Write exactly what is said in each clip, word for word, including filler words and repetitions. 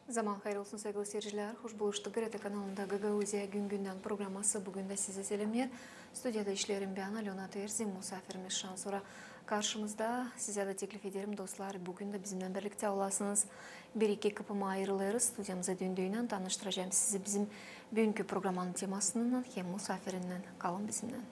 Zaman hayır olsun, saygılı seyircilär. Hoş buluştuk. GRT kanalında "Gagauziya gün-gündän" programması büün dä sizi selemneer. Studiyada işleerim bän, Alöna Terzi, musaafirimiz şansora karşımızda. Sizä dä teklif ederim, dostlar, büün dä bizimnän birliktä olasınız. Bir-iki kıpıma ayırılêrız. Studiyamıza döndüynän tanıştıracam sizi bizim büünkü programanın temasınnan hem musaafirinnän. Kalın bizimnän.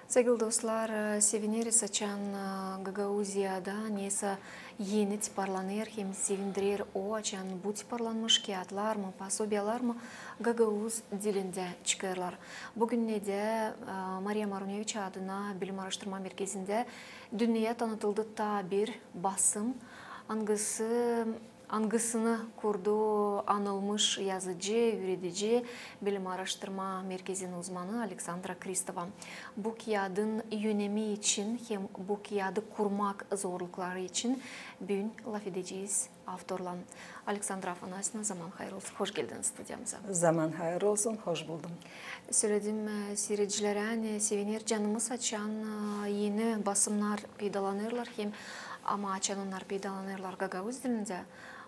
Saygılı dostlar, sevineriz, açan, e, Gagauziyada nesä eni tiparlanêr hem sevindirer o, açan bu tiparlanmış kiyatlar mı, posobiyalar mı gagauz dilindä çıkêrlar. Büün dä, e, Mariya Maruneviç adına bilim aaraştırma merkezindä dünneyä tanıtıldı taa bir basım, angısı angısını kurdu anılmış yazıcı, üüredici, bilim aaraştırma merkezinin uzmanı Aleksandra Kristova. Bu kiyadın önemi için hem bu kiyadı kurmak zorlukları için büün lafedecez avtorlan. Aleksandra Afanasyevna, zaman hayır olsun. Hoş geldiniz studiyamıza. Zaman hayır olsun, hoş buldum. Söledim, e, siiredicilerä, ani seviner canımız, açan, e, eni basımnar peydalanêrlar hem, ama açan onnar peydalanêrlar gagauz dilindä,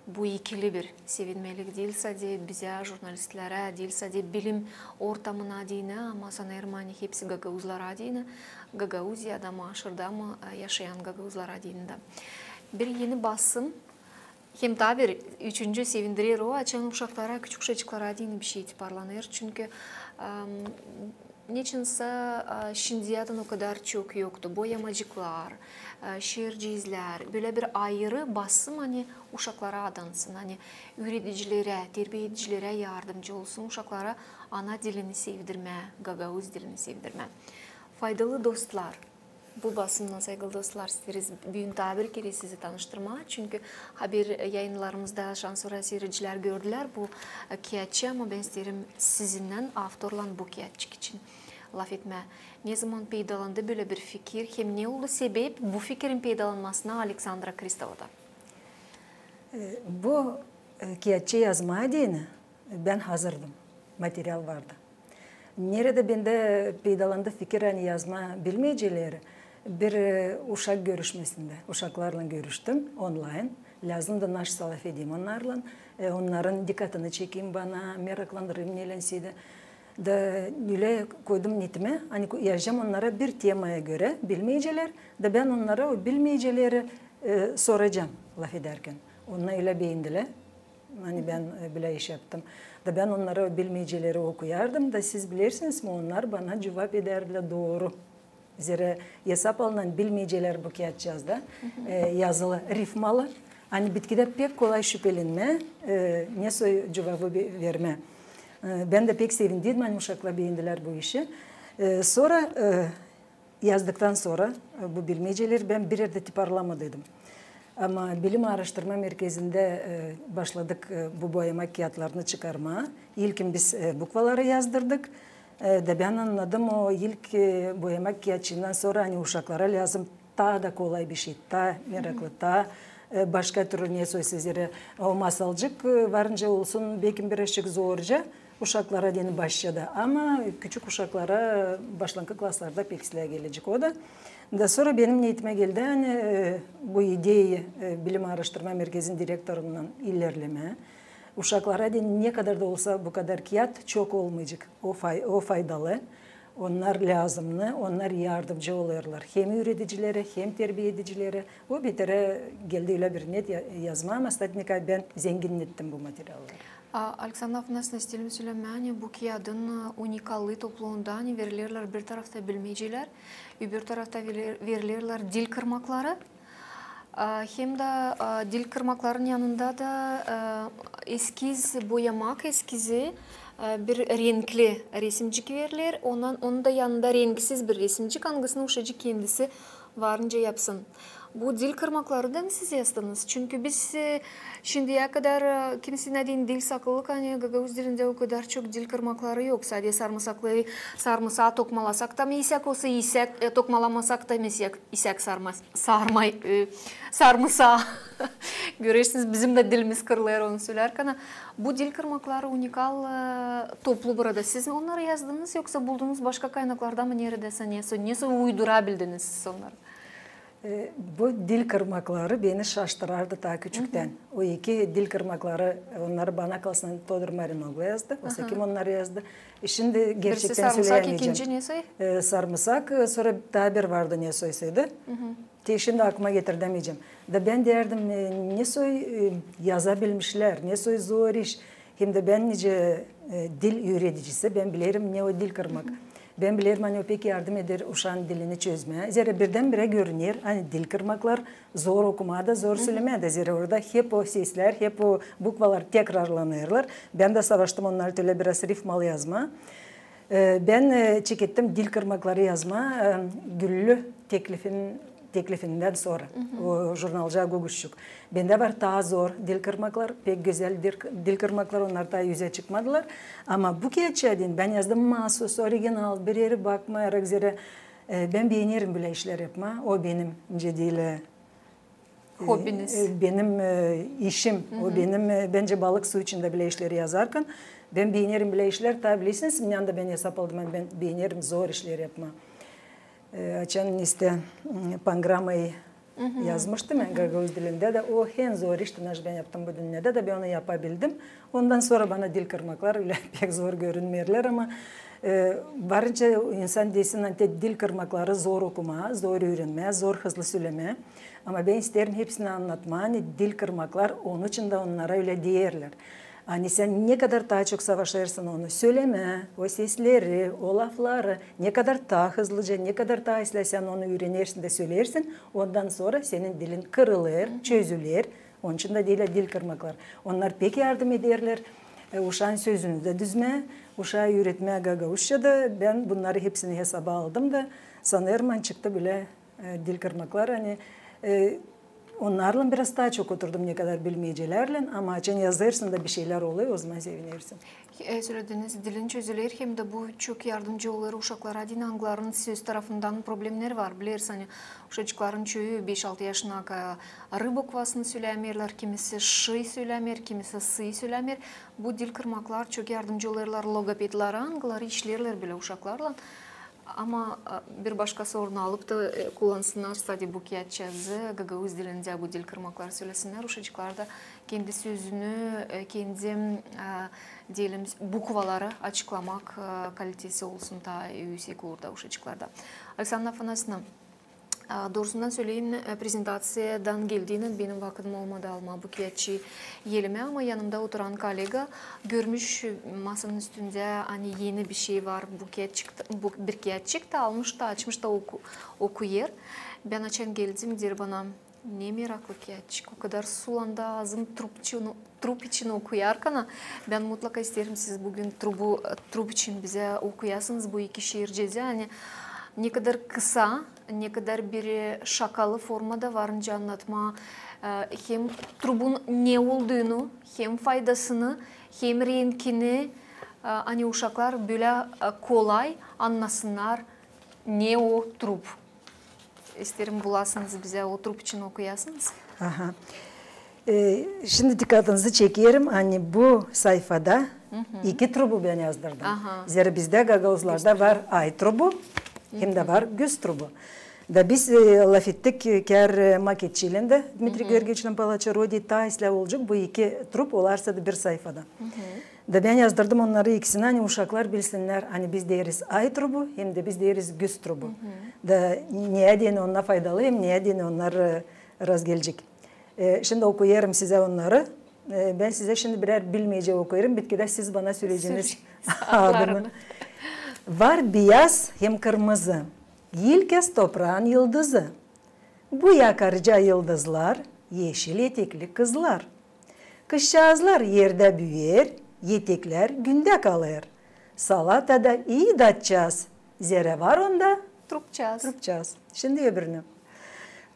bu ikili bir sevinmelik diil sade bizä, jurnalistlerä, diil sade bilim ortamına deyni, ama sanêrım, ani hepsi gagauzlara deyni, Gagauziyada mı, aşırıda mı, e, yaşayan gagauzlara deyni dä. Bir eni basım, hem taa bir üçüncü sevindirer o, açan uşaklara, küçük uşacıklara deyni bişey tiparlanêr. Çünkü, em, neçinsä, e, şindiyädän o kadar çok yoktu. Boyamacıklar, e, şiirciizlär, bölä bir ayırı basım, ani uşaklara adansın, ani üüredicilerä, terbiedicilerä yardımcı olsun, uşaklara ana dilini sevdirmää, gagauz dilini sevdirmää. Faydalı dostlar. Bu basımnan, saygılı dostlar, isteeriz büün taa bir kerä sizi tanıştırmaa. Çünkü haber yayınlarımızda şansora siiredicilär gördülär bu, e, kiyatçı, ama bän isteerim sizinnän, avtorlan bu kiyatçık için lafetmää. Ne zaman peydalandı bölä bir fikir, hem ne oldu sebep bu fikirin peydalanmasına Aleksandra Kristovada? E, bu, e, kiyatçı yazmaa deyni bän hazırdım. Material vardı. Neredä bendä peydalandı fikir, ani yazmaa bilmeyceleri, bir, e, uşak görüşmesindä uşaklarlan görüştüm onlayn. Lääzımdı naşsa lafedeyim onnarlan, e, onnarın dikkatını çekeyim bana, meraklandırayım nelänsä dä. Da ölä koydum neetimä, ani ko-, yazacam onnara bir temaya görä bilmeyceler, da bän onnara o bilmeyceleri, e, soracam lafedärkän. Onnar ölä beendilär. Ani bän, e, bölä iş yaptım. Da bän onnara bilmeyceleri okuyardım, da siz bilersiniz mi, onnar bana cuvap edärdilär dooru. Zerä esap alınan bilmeycelär bu kiyatçıazda, e, yazılı rifmalı. Ani bitkidä pek kolay şüpelenmää, e, ne soy cuvabı be-, vermää. E, bän dä pek sevindiydim, ani uşaklar beendilär bu işi. E, sora, e, Yazdıktan sora, e, bu bilmeyceleri bän bir erdä tiparlamadıydım. Ama bilim aaraştırma merkezindä, e, başladık, e, bu boyamak kiyatlarını çıkarmaa. İlkin biz, e, bukvaları yazdırdık. E, da bän annadım, o ilk, e, boyamak kiyatçıından sora, ani uşaklara lääzım taa da kolay bişey, taa meraklı, taa, e, başka türlü, ne soy sizlere, o masalcık, e, varınca olsun, bekim birazçık zorca uşaklara deyni başladı. Ama küçük uşaklara, başlankı klaslarda pek islää gelecek o da. Da sora benim neetimä geldi, ani, e, bu ideyi, e, bilim aaraştırma merkezinin direktorunnan ilerlemää. Uşaklara deyni ne kadar da olsa bu kadar kiyat çok olmayacek. O fay-, o faydalı. Onnar lääzımnı, onnar yardımcı olêrlar hem üüredicilerä, hem terbiedicilerä. O bir kerä geldi ölä bir net ya-, yazmaa, ama statnika bän zenginnettim bu materialları. A, Aleksandra Afanasyevna, isteerim sölemää, ani bu kiyadın, e, unikallıı topluunda, ani verilerlär bir tarafta bilmeyceler, öbür tarafta veriler-, verilerlär dil kırmakları. A, hem dä, a, dil kırmakların yanında da, e, eskiz, boyamak eskizi, e, bir renkli resimcik veriler, ondan, onun da yanında renksiz bir resimcik, angısını uşacık kendisi varınca yapsın. Bu dil kırmakları da mı siz yazdınız? Çünkü biz, e, şindiyä kadar, e, kimseyä deyni diil saklı, ani gagauz dilindä o kadar çok dil kırmakları yok. Sade sarımsaklı, sarımsaa tokmalasak da mı isäk, osa isäk, e, tokmalamasak da mı isäk, isäk sarma-, sarmay, e, sarımsaa. Görersiniz, bizim dä dilimiz kırılêr onu sölärkän. Bu dil kırmakları unikal, e, toplu burada. Siz mi onnarı yazdınız, yoksa buldunuz başka kaynaklarda mı, neredäsä, ne soy, ne soy uydurabildiniz siz onnarı? E, bu dil kırmakları beni şaştırardı taa küçüktän. O iki dil kırmakları, onnarı bana kalsın Todur Marinoglu yazdı. Oysa kim onnarı yazdı? E, şindi gerçektän sölemeyecäm. Birisi sarımsak, ikinci ne soy? E, sarımsak, e, sora taa bir vardı ne soysaydı. Te şindi aklıma getirdemeyecäm. Da bän deerdim, e, ne soy, e, yazabilmişlär, ne soy zor iş. Hem dä bän nicä, e, dil üüredicisi, bän bilerim, ne o dil kırmak. Bän bilerim, ani o pek yardım eder uşaan dilini çözmää. Zerä birdän-birä görüner, ani dil kırmaklar zor okumaa da, zor sölemää dä. Zerä orada hep o seslär, hep o bukvalar tekrarlanêrlar. Bän dä savaştım onnarı ölä biraz rifmalı yazmaa. E, bän, e, çekettim dil kırmakları yazmaa, e, Güllü teklifin teklifindän sora. O jurnalcaa Guguşçuk. Bendä var taa zor dil kırmaklar, pek gözäl dil, dil kırmaklar, onnar taa üzä çıkmadılar. Ama bu kiyatçıa deyni bän yazdım maasuz, original, bir eri bakmayarak, zerä, e, bän beenerim bölä işlär yapmaa. O benim, nicä deerlär, e, hobbiniz. E, benim, e, işim. O benim, e, bän dä balık su içindä bölä işleri yazarkan, bän beenerim bölä işlär, taa bilersiniz, ne anda bän esap aldım, ani bän beenerim zor işleri yapmaa. E, açan, işte, m, pangramayı yazmıştım bän gagauz dilindä dä, o en zor işti, naşey bän yaptım bu dünnedä dä, bän onu yapabildim. Ondan sora bana dil kırmaklar ölä pek zor görünmeerlär, ama, e, varınca insan desin, ani te dil kırmakları zor okumaa, zor üürenmää, zor hızlı sölemää. Ama bän isteerim hepsini annatmaa, ani dil kırmaklar, onun için dä onnara ölä deerlär. Ani sän ne kadar taa çok savaşêrsın onu sölemää, o sesleri, o lafları, ne kadar taa hızlıca, ne kadar taa islää sän onu üürenersin dä söleersin, ondan sora senin dilin kırılêr, çözüler. Onun için dä deerlär dil kırmaklar. Onnar pek yardım ederlär, e, uşaan sözünü dä düzmää, uşaa üüretmää gagauzça da. Bän bunnarı hepsini hesaba aldım da, sanêrım, ani çıktı bölä, e, dil kırmaklar, ani, e, onnarlan biraz taa çok oturdum, ne kadar bilmeyicilärlän, ama açan yazêrsın da bir şeylär olêr, ozaman sevinersin. E, sölediniz, dilin çözüler, hem dä bu çok yardımcı olêr uşaklara deyni, angıların söz tarafından problemneri var. Bilersiniz, ani uşacıkların çoyu beş-altı yaşına kadar r bukvasını sölämeerlär, kimisi ş sölämeer, kimisi s sölämeer. Bu dil kırmaklar çok yardımcı olêrlar logopedlara, angıları işleerlär bölä uşaklarlan. Ama, e, bir başka sorunu alıp da, e, kullansınnar sade bu kiyatçıazı, gagauz dilindä bu dil kırmakları sölesinnär, uşacıklar da kendi sözünü, e, kendi, e, deyelim, bukvaları açıklamak, e, kalitesi olsun taa üüsek uurda uşacıklarda. Aleksandra Afanasyevna, e, doorusundan söleyim, e, prezentaţiyadan geldiynän benim vakıdım olmadı almaa bu kiyatçıı elimä, ama yanımda oturan kolega görmüş masanın üstündä, ani eni bir şey var, bu kiyatçık, bu bir kiyatçık da almış da, açmış da oku-, okuyêr. Bän açan geldim, deer bana: "Ne meraklı kiyatçık, o kadar sulandı aazım trup için, trup için okuyarkana. Bän mutlaka isteerim, siz büün trubu, trup için bizä okuyasınız bu iki şiircezä, ani ne kadar kısa, ne kadar bir, e, şakalı formada varınca annatmaa, e, hem trubun ne olduunu, hem faydasını, hem renkini, e, ani uşaklar bölä, e, kolay annasınnar, ne o trup." İsteerim, bulasınız bizä o trup için okuyasınız. Aha. E, şindi dikkatınızı çekerim, ani bu sayfada iki trubu bän yazdırdım. Aha. Zerä bizdä gagauzlarda var ay trubu, hem dä var güz trubu. Da biz, e, lafettik, e, kär, e, maketçiylän dä, Dmitriy Georgieviçlän Palaçı Rodi, taa islää olacek bu iki trup olarsa da bir sayfada. Da bän yazdırdım onnarı ikisini, ani uşaklar bilsinnär, ani biz deeriz ay trubu, hem dä biz deeriz güz trubu. Da needä deyni onnar faydalı, hem needä deyni onnar, e, razgelecek. E, şindi okuyêrım sizä onnarı. E, bän sizä şindi birär bilmeyicä okuyêrım, bitkidä siz bana söleyeceniz adını. Var biyaz hem kırmızı, ilk kez topraın yıldızı. Bu yakarca yıldızlar, eşil etekli kızlar. Kızçaazlar erdä büüyer, eteklär gündä kalêr. Salatada ii datçaaz, zerä var onda trupçaaz. Trupçaaz. Şindi öbürünü.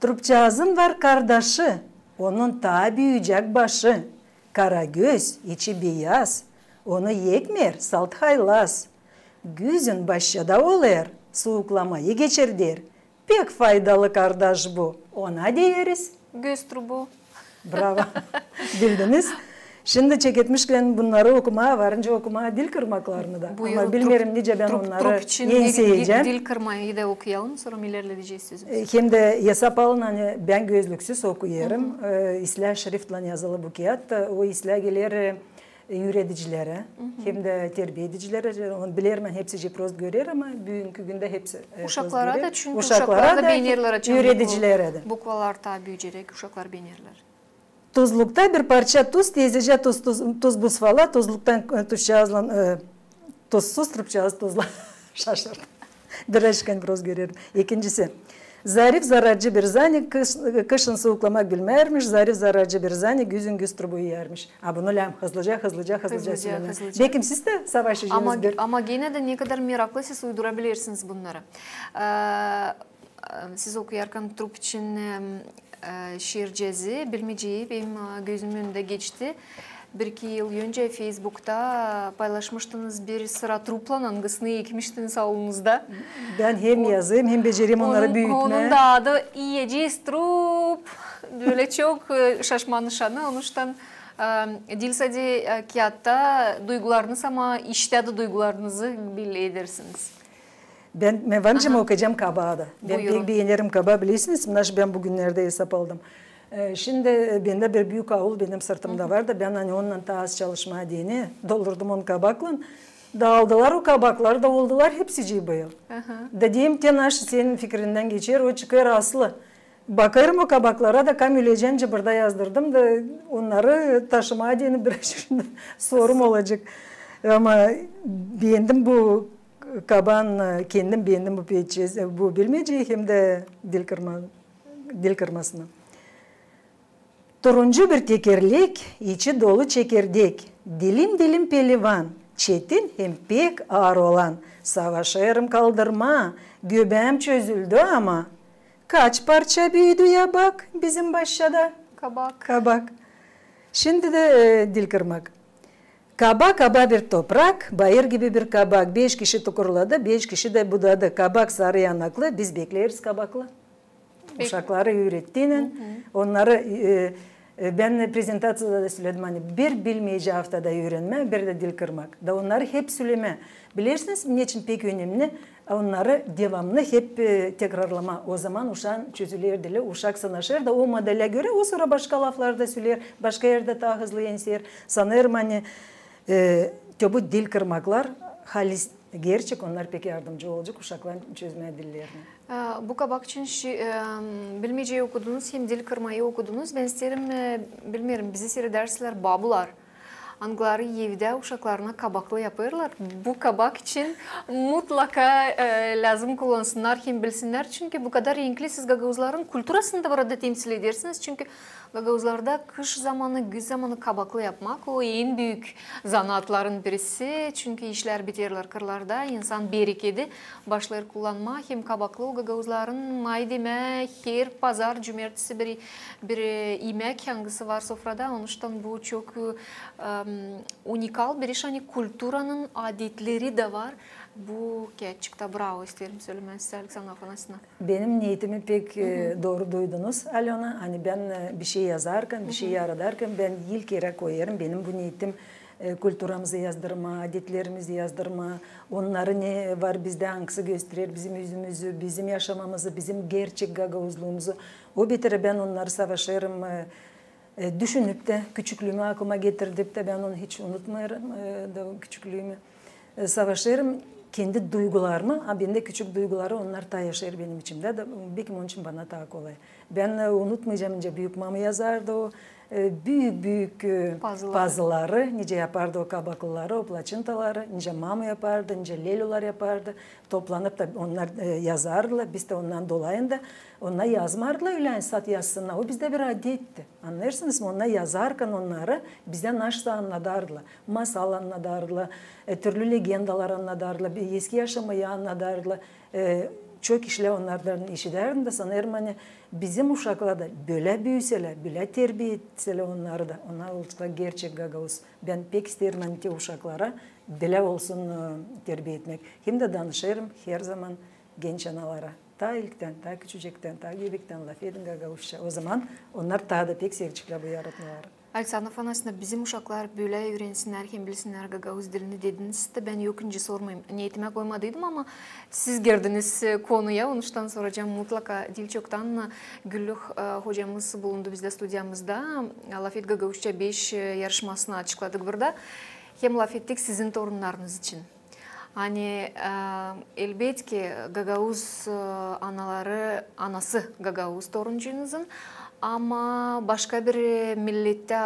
Trupçaazın var kardaşı, onun taa büüyecek başı. Karagöz, içi biyaz, onu ekmeer salt haylaz. Güzün başçada olêr, suuklamayı geçirder. Pek faydalı kardaş bu. Ona deyeriz göz trubu. Bravo. Bildiniz. Şindi çeketmişkän bunnarı okumaa, varınca okumaa dil kırmaklarını da. Ama bilmeerim, nicä bän onnarı enseyecäm. Dil kırmayı da okuyalım, sora ilerledecez sözümüzü. E, hem dä esap alın, ani bän gözlüksüz okuyêrım. E, islää şriftlän yazılı bu kiyat, o islää geler, e, üüredicilerä, hem dä terbiedicilerä. Onu bilerim, ani hepsicii prost görer, ama büünkü gündä hepsi, e, prost görer. Uşaklara da, çünkü uşaklar da beenerlär, açan üüredicilerä dä. Bukvalar taa büüyecek, uşaklar beenerlär. Tuzlukta bir parça tuz, teezecä tuz, tuz, tuz buz fala, tuzluktan, e, tuzçaazlan, e, tuzsuz trubçaaz tuzla. Şaşırdım. Birazçık prost görerim. İkincisi. Zarif zararcı bir zanik, kış-, kışın suuklamak bilmärmiş, zarif zararcı bir zanik, güzün güz trubu iyärmiş. A bunu lääzım hızlıca, hızlıca, hızlıca sölemää. Bekim siz dä savaşacınız bir. Ama genä dä ne kadar meraklı, siz uydurabilersiniz bunnarı. E, Siz okuyarkan Trubçinin, e, şiircezi, bilmeceyi benim, e, gözümün önündä geçti. Bir-iki yıl öncä Feysbukta paylaşmıştınız bir sıra trublanan, angısını ekmiştiniz aulunuzda. Bän hem yazêrım, hem becererim onnarı büütmää. Onun da adı İyecez trub. Bölä çok, e, şaşma nışanı. Onuştan, e, diil sade, e, kiyatta duygularınız, ama iştä dä duygularınızı belli edersiniz. Bän, bän var nicä okuyacam kabaa da. Bän pek beenerim kabaa, bilersiniz, naşey bän bugünnerdä esap aldım. E, şindi, e, bendä bir büük aul benim sırtımda var da, bän ani onunnan taa az çalışmaa deyni doldurdum onu kabaklan. Da aldılar o kabakları da oldular hepsicii bıyıl. Da deerim, te naşey senin fikirindän geçer, o çıkêr aslı. Bakêrım o kabaklara da, kam ülecän cıbırda yazdırdım da, onnarı taşımaa deyni bir şindi sorum olacek. Ama beendim bu kabaan, e, kendim beendim bu peçez-, e, bu bilmecäyi hem dä dil kırma-, dil kırmasını. Turuncu bir tekerlek, içi dolu çekirdek, dilim-dilim pelivan, çetin hem pek aar olan, savaşêrım kaldırmaa, göbääm çözüldü ama. Kaç parça büüdü ya bak bizim başçada kabak. Şindi dä, e, dil kırmak. Kaba-kaba bir toprak, bayır gibi bir kabak. Beş kişi tukurladı, beş kişi dä budadı. Kabak sarı yanaklı, biz bekleeriz kabaklı. Uşakları üürettiynän, onnarı, e, e, bän prezentaţiyada da söledim, ani bir bilmeyecä aftada üürenmää, bir dä dil kırmak. Da onnarı hep sölemää. Bilersiniz, neçin pek önemli? Onnarı devamlı hep, e, tekrarlamaa. O zaman uşaan çözüler dili, uşak sanaşêr da o modelä görä, o sora başka lafları da söleer, başka erdä taa hızlı enseer. Sanêrım, ani, e, te bu dil kırmaklar halis gerçek, onnar pek yardımcı olacek uşakların çözmää dillerini. E, bu kabak için şi-, e, bilmeceyi okudunuz hem dil kırmayı okudunuz. Bän isteerim, e, bilmeerim, bizi siredärsälär babular, angıları evdä uşaklarına kabaklı yapêrlar. Bu kabak için mutlaka, e, lääzım kullansınnar hem bilsinnär, çünkü bu kadar renkli siz gagauzların kulturasını da burada temsil edersiniz, çünkü gagauzlarda kış zamanı, güz zamanı kabaklı yapmak, o en büük zanaatların birisi, çünkü işlär biterlär kırlarda, insan berekedi başlêêr kullanmaa hem kabaklı o gagauzların, may demää, her pazar, cumertesi bir, bir, e, imäk, angısı var sofrada. Onuştan bu çok, e, em, unikal bir iş, ani kulturanın adetleri dä var. Bu gerçektä bravo, isteerim sölemää sizä, Aleksandra Afanasyevna. Benim neetimi pek, e, dooru duydunuz, Alöna. Ani bän, e, bişey yazarkan, bişey yaradarkan, bän ilk erä koyêrım, benim bu neetim, e, kulturamızı yazdırmaa, adetlerimizi yazdırmaa, onnarı ne var bizdä, angısı gösterer bizim üzümüzü, bizim yaşamamızı, bizim gerçek gagauzluumuzu. O beterä bän onnarı savaşêrım, e, e, düşünüp tä, küçüklüümü aklıma getirdip tä, bän onu hiç unutmêêrım, e, da küçüklüümü. E, savaşêrım kendi duygularımı, a bendä küçük duyguları, onnar taa yaşêêr benim içimdä da, bekim onun için bana taa kolay. Bän, e, unutmayacam, nicä büük mama yazardı o, e, büük-büük, e, pazıları, nicä yapardı o kabaklıları, o plaçintaları, nicä mama yapardı, nicä lelolar yapardı. Toplanıp tä onnar, e, yazardılar, biz tä ondan dolayında onnar yazmardılar ölä, ani sade yazsınnar. O bizdä bir adetti. Annêêrsınız mı? Onnar yazarkan onnarı bizä naşey annadardılar. Masal annadardılar, e, türlü legendalar annadardılar, eski yaşamayı annadardılar. E, çok işlär onnardan işidärdim da sanêrım, ani bizim uşaklar da bölä büüselär, bölä terbiya etselär onnarı da, onnar olaceklar gerçek gagauz. Bän pek isteerim, ani te uşaklara bölä olsun, e, terbiya etmäk. Hem dä danışêrım herzaman genç analara. Taa ilktän, taa küçücüktän, taa göbektän lafedin gagauzça. O zaman onnar taa da pek seveceklär bu yaratmaları. Aleksandra Afanasovna, bizim uşaklar bölä üürensinnär hem bilsinnär gagauz dilini dediniz. Bän yok incä sormayım, neetmää koymadıydım, ama siz girdiniz konuya, onuştan soracam mutlaka. Diil çoktan Güllük hocamız bulundu bizdä studiyamızda. Lafet gagauzça beş yarışmasını açıkladık burada. Hem lafettik sizin torunnarınız için. Ani elbetki gagauz anaları, anası gagauz toruncuunuzun, ama başka bir millettä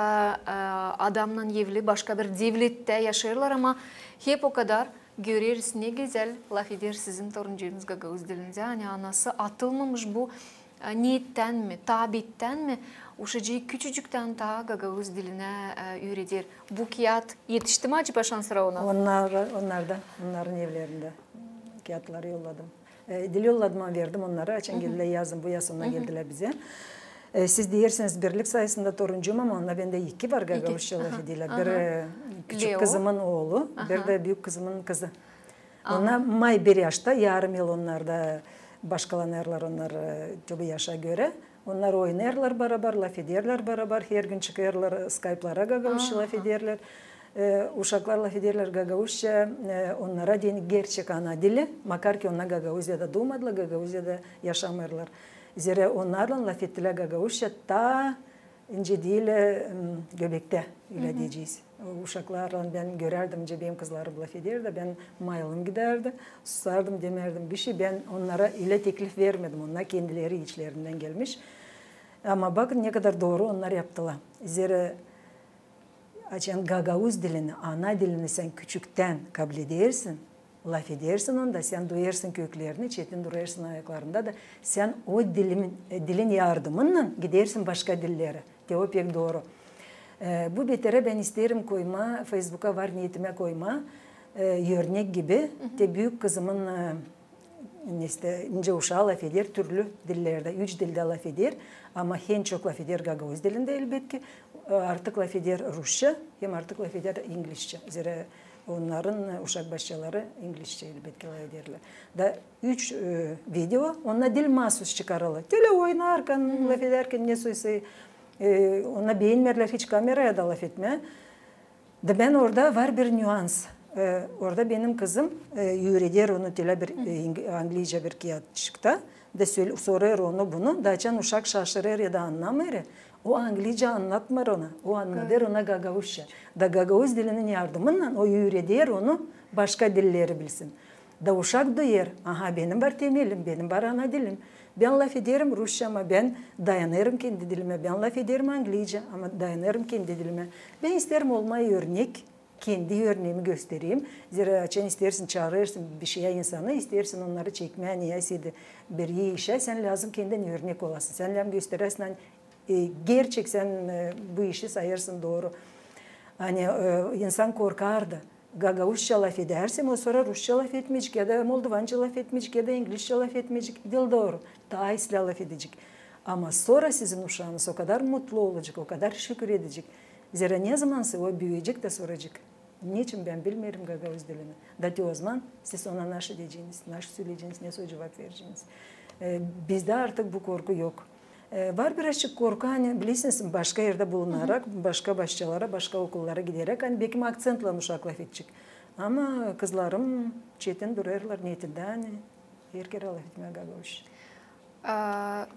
adamnan evli, başka bir devlettä yaşêêrlar, ama hep okadar göreriz, ne gözäl lafeder sizin toruncuunuz gagauz dilindä. Ani anası atılmamış bu neettän mi, taabittän mi, uşacıı küçücüktän taa gagauz dilinä üüreder. Bu kiyat etişti mi acaba şansora ona? Onnar, onnarda, onnarın evlerindä kiyatları yolladım. Diil yolladım, ama verdim onnara, açan geldilär yazın, bu yaz sonuna geldilär bizä. Siz deersiniz, birlik sayısında toruncuum, ama onda bendä iki var, gagauzça lafederlär. Bir küçük kızımın oolu, bir dä büük kızımın kızı. Onnar may bir yaşta, yarım yıl onnar da başkalanêrlar, onnar, e, tabi yaşa görä. Onnar oynêêrlar barabar, lafederlär barabar, her gün çıkêrlar skayplara, gagauzça lafederlär. E, uşaklar lafederlär gagauzça, e, onnara deyni gerçek ana dili, makar ki onnar Gagauziyada duumadılar, Gagauziyada yaşamêêrlar. Zerä onnarlan lafettilär gagauzça ta incä diil, e, göbektä, ölä deyecez. Uşaklarlan bän görärdim, nicä benim kızlarım lafeder dä, bän mayılım gidärdi, susardım, demärdim bişey. Bän onnara ölä teklif vermedim, onnar kendileri içlerindän gelmiş. Ama bakın, ne kadar dooru onnar yaptılar. Zerä açan gagauz dilini, ana dilini sän küçüktän kabledersin, lafedersin onda, sän duyêrsın köklerini, çetin durêrsın ayaklarında da, sän o dilin, e, dilin yardımınnan gidersin başka dillerä. Te o pek dooru. E, bu beterä bän isteerim koymaa, Feysbuka var neetimä koymaa, e, örnek gibi, te büük kızımın, e, işte, nicä uşaa lafeder, türlü dillerdä, üç dildä lafeder, ama en çok lafeder gagauz dilindä, elbetki, e, artık lafeder rusça, hem artık lafeder inglizçä. Zerä onnarın, e, uşak başçaları inglizçä, elbetki, lafederlär. Da üç, e, video, onda diil maasuz çıkarılı. Tölä oynarkan, lafedärkan, ne soysa, e, onda beenmärlär hiç kameraya da lafetmää. Da bän orada var bir nüans. E, orada benim kızım, e, üüreder onu tölä bir, e, ing-, angliica bir kiyatçıkta. Da söl-, sorêr onu bunu. Da açan uşak şaşırêr ya da annamêêr, o angliica annatmêêr ona. O annadêr ona gagauzça. Da gagauz dilinin yardımınnan o üüreder onu başka dilleri bilsin. Da uşak duyêr, aha, benim var temelim, benim var ana dilim. Bän lafederim rusça, ama bän dayanêrım kendi dilimä. Bän lafederim angliica, ama dayanêrım kendi dilimä. Bän isteerim olmaa örnek, kendi örneemi göstereyim. Zerä açan isteersin, çaarêrsın bişeyä insanı, isteersin onnarı çekmää, neyäsä bir işä, sän lääzım kendin örnek olasın. Sän lääzım gösteräsin, ani, e, gerçek sän, e, bu işi sayêrsın dooru. Ani, e, insan korkardı. Gagauzça lafedersä, o sora rusça lafetmeyecek, ya da moldovanca lafetmeyecek, ya da inglizçä lafetmeyecek. Diil dooru. Taa islää lafedecek. Ama sora sizin uşaanız o kadar mutlu olacek, o kadar şükür edecek. Zerä nezamansa o büüyecek da soracek: neçin bän bilmeerim gagauz dilini? Da te ozaman siz ona naşı deyeceniz, naşı söleyeceniz, ne soy cuvap vereceniz? E, bizdä artık bu korku yok. E, var birazçık korku, ani, bilersiniz, başka erdä bulunarak, başka başçalara, başka okullara gideräk, ani, bekim akţentlan uşak lafedecek. Ama kızlarım çetin durêrlar neetindä, ani, herkerä lafetmää gagauzça. E,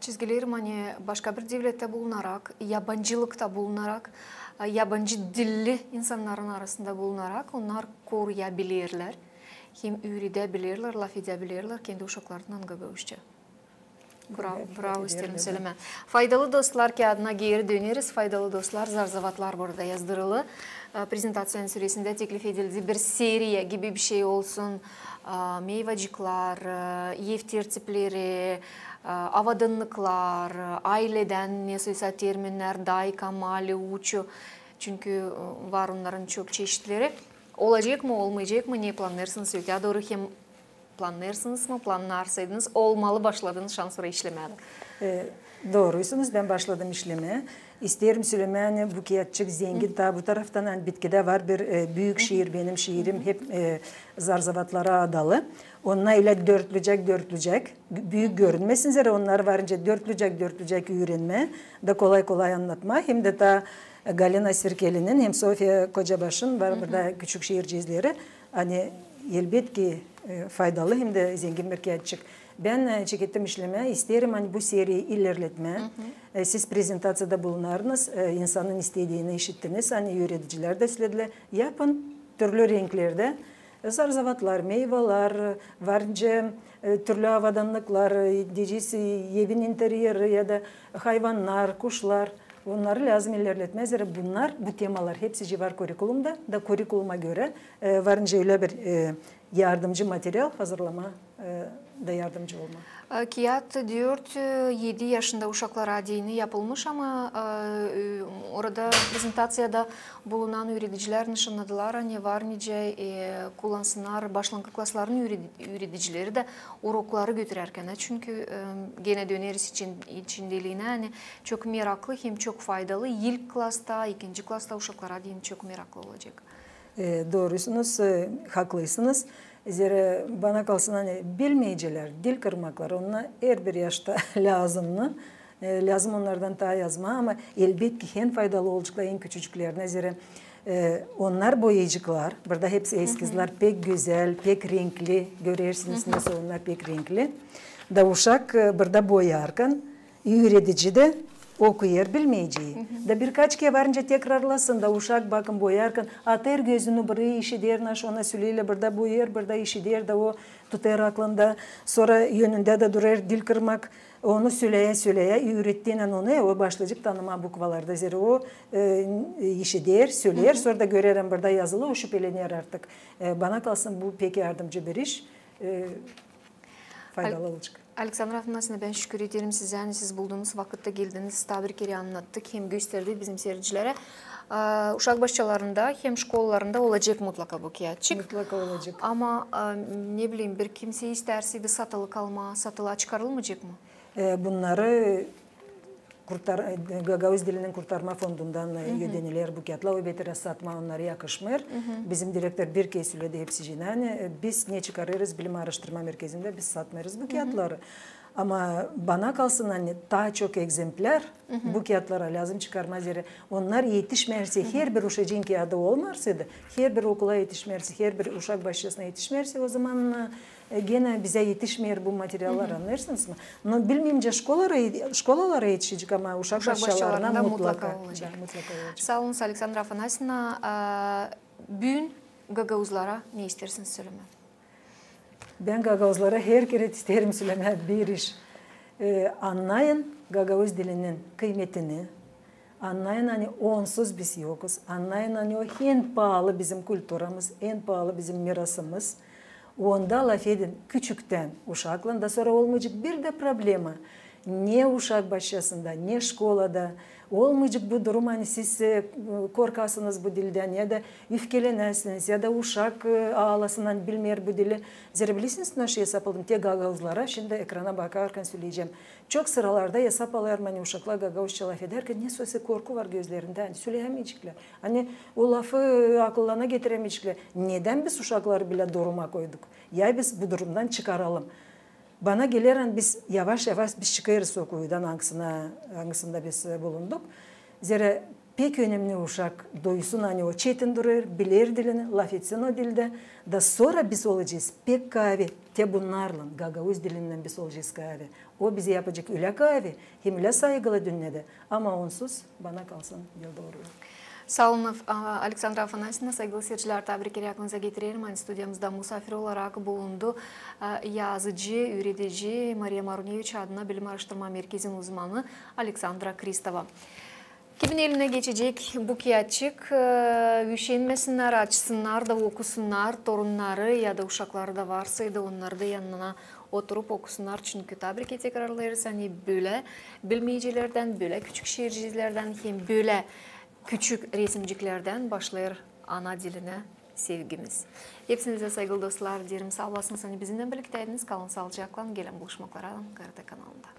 çizgilerim, ani, başka bir devlettä bulunarak, yabancılıkta bulunarak, e, yabancı dilli insannarın arasında bulunarak, onnar koruyabilirlär, hem üüredäbilirlär, lafedäbilirlär kendi uşaklarınnan gagauzça. Bravo, bravo, isteerim sölemää. Faydalı dostlar kiyaadına geeri döneriz. Faydalı dostlar, zarzavatlar burada yazdırılı. E, prezentaţiyanın süresindä teklif edildi, bir seriya gibi bişey olsun. E, meyvacıklar, e, ev tertipleri, e, avadannıklar, e, ayledän, ne soysa terminnär, dayka, mali, uçu. Çünkü, e, var onnarın çok çeşitleri. Olacek mı, olmayacek mı, ne plannêêrsınız öteyä dooru hem plannêêrsınız mı, plannarsaydınız, olmalı başladınız şansora işlemää? E, dooruysunuz, bän başladım işlemää. İsteerim sölemää, ani bu kiyatçık zengin, taa bu taraftan, ani bitkidä var bir, e, büük şiir, benim şiirim, hep, e, zarzavatlara adalı. Onnar ölä dörtlücäk, dörtlücäk, büük görünmesin, zerä onnar var nicä dörtlücäk, dörtlücäk üürenmää da kolay-kolay annatmaa, hem dä taa Galina Sirkelinin hem Sofiya Kocabaşın var burada küçük şiirciizleri. Ani elbetki, e, faydalı hem dä zengin bir kiyatçık. Bän, e, çekettim işlemää, isteerim, ani bu seriyayı ilerletmää. E, siz prezentaţiyada bulunarınız, e, insanın istediini işittiniz, ani üüredicilär dä sölediler, yapın türlü renklerdä. E, zarzavatlar, meyvalar, var nicä, e, türlü avodannıklar, e, deyecez, e, evin interyeri ya da hayvannar, kuşlar. Onnarı lääzım ilerletmää, zerä bunnar, bu temalar hepsicii var kurikulumda, da kurikuluma görä, e, var nicä ölä bir, e, yardımcı material hazırlamaa, e, da yardımcı olmaa. E, kiyat dört, e, edi yaşında uşaklara deyni yapılmış, ama, e, e, orada prezentaţiyada bulunan üüredicilär nışannadılar, ani var nicä, e, kullansınnar başlanngıç klasların üüredi-, üüredicileri dä urokları götürärkän. Çünkü, e, genä döneriz için, içindeliinä, ani çok meraklı hem çok faydalı. İlk klasta, ikinci klasta uşaklara deyni çok meraklı olacek. E, doorusunuz, e, haklısınız. Zerä bana kalsın, ani bilmeyicilär, dil kırmaklar, onnar herbir yaşta lääzımnı. E, lääzım onnardan taa yazmaa, ama elbetki en faydalı olaceklar en küçücüklerinä, zerä, e, onnar boyayaceklar. Burada hepsi eskizlär, pek gözäl, pek renkli. Görersiniz, nasıl onnar pek renkli. Da uşak, e, burada boyarkan, üüredici dä okuyêr bilmeyiciyi. Da birkaç kerä var nicä tekrarlasın, da uşak, bakın, boyarkan atêr gözünü burayı, işider, naşo ona söleerlär, burada boyêr, burada işider, da o tutêr aklında. Sora önündä dä durêr dil kırmak, onu söleyä-söleyä, üürettiynän onu, o başlayacek tanımaa bukvaları da, zerä o, e, işider, söleer, sora da görer, ani burada yazılı, o şüpelener artık. E, bana kalsın, bu pek yardımcı bir iş. E, faydalı olacek. Aleksandra Afanasina, bän şükür ederim sizä, ani siz buldunuz vakıt da geldiniz, taa bir kerä annattık hem gösterdik bizim siircilerä. E, uşak başçalarında hem şkolalarında olacek mutlaka bu kiyatçık. Mutlaka olacek. Ama, e, ne bileyim, bir kimsey istärseydi satılı kalmaa, satılıa çıkarılmayacek mı? E, bunnarı kurtar-, e, gagauz dilinin kurtarma fondundan, e, ödeniler bu kiyatlar, öbeteri satmaa onnarı yakışmêêr. Bizim direktor bir kerä söledi hepsicinä, ani, e, biz ne çıkarêrız bilim aaraştırma merkezindä, biz satmêêrız bu kiyatları. Ama bana kalsın, ani taa çok ekzemplär bu kiyatlara lääzım çıkarmaa, zerä onnar etişmärse, herbir uşacıın kiyadı olmarsaydı, herbir okula etişmärse, herbir uşak başçasına etişmärse, ozaman, e, genä bizä etişmeer bu materiallar, annêêrsınız mı? No, bilmeerim, nicä şkolalara, şkolalara etişecek, ama uşak başçalarına mutlaka olacek. Da, mutlaka olacek. Saa olunuz, Aleksandra Afanasina. E, büün gagauzlara ne isteersiniz sölemää? Bän gagauzlara her kerä isteerim sölemää bir iş. E, annayın gagauz dilinin kıymetini, annayın, ani onsuz biz yokuz, annayın, ani o en paalı bizim kulturamız, en paalı bizim mirasımız. Onda lafedin küçüktän uşaklan, da sora olmayacek bir dä problema. Ne uşak başçasında, ne şkolada olmayacek bu durum, ani siz, e, korkasınız bu dildän, ya da üfkelenäsiniz, ya da uşak, e, aalasın, ani bilmeer bu dili. Zerä bilersiniz, naşı esap aldım, te gagauzlara, şindi ekrana bakarkan söleyecäm. Çok sıralarda esap alêrım, ani uşaklar gagauzça lafedärkän, nesä korku var gözlerindä, ani söleyämeyeceklär. Ani o lafı, e, akıllarına getirämeyeceklär. Nedän biz uşakları bölä duruma koyduk? Ya biz bu durumdan çıkaralım. Bana geler, ani biz yavaş-yavaş biz çıkêrız o kuyudan, angısına, angısında biz, e, bulunduk. Zerä pek önemli uşak duysun, ani o çetin durêr, biler dilini, lafetsin o dildä. Da sora biz olacez pek kaavi te bunnarlan, gagauz dilindän biz olacez kaavi. O bizi yapacek ölä kaavi hem ölä saygılı dünnedä, ama onsuz, bana kalsın, diil dooru. Saa olun, Af-, a, Aleksandra Afanasina. Saygılı siircilär, taa bir kerä aklınıza getirerim, ani studiyamızda musaafir olarak bulundu, a, yazıcı, üüredici, Mariya Maruneviç adına bilim aaraştırma merkezin uzmanı Aleksandra Kristova. Kimin elinä geçecek bu kiyatçık, e, üşenmesinnär, açsınnar da okusunnar, torunnarı ya da uşakları da varsaydı, onnarı da yanına oturup okusunnar. Çünkü taa bir kerä tekrarlêêrız, ani bölä bilmeyicilerdän, bölä küçük şiircilerdän hem bölä küçük resimciklerdän başlêêr ana dilinä sevgimiz. Hepsinizä, saygılı dostlar, deerim saa olasınız, ani bizimnän birliktäydiniz. Kalın saalıcaklan, gelin buluşmaklara Ankara kanalında.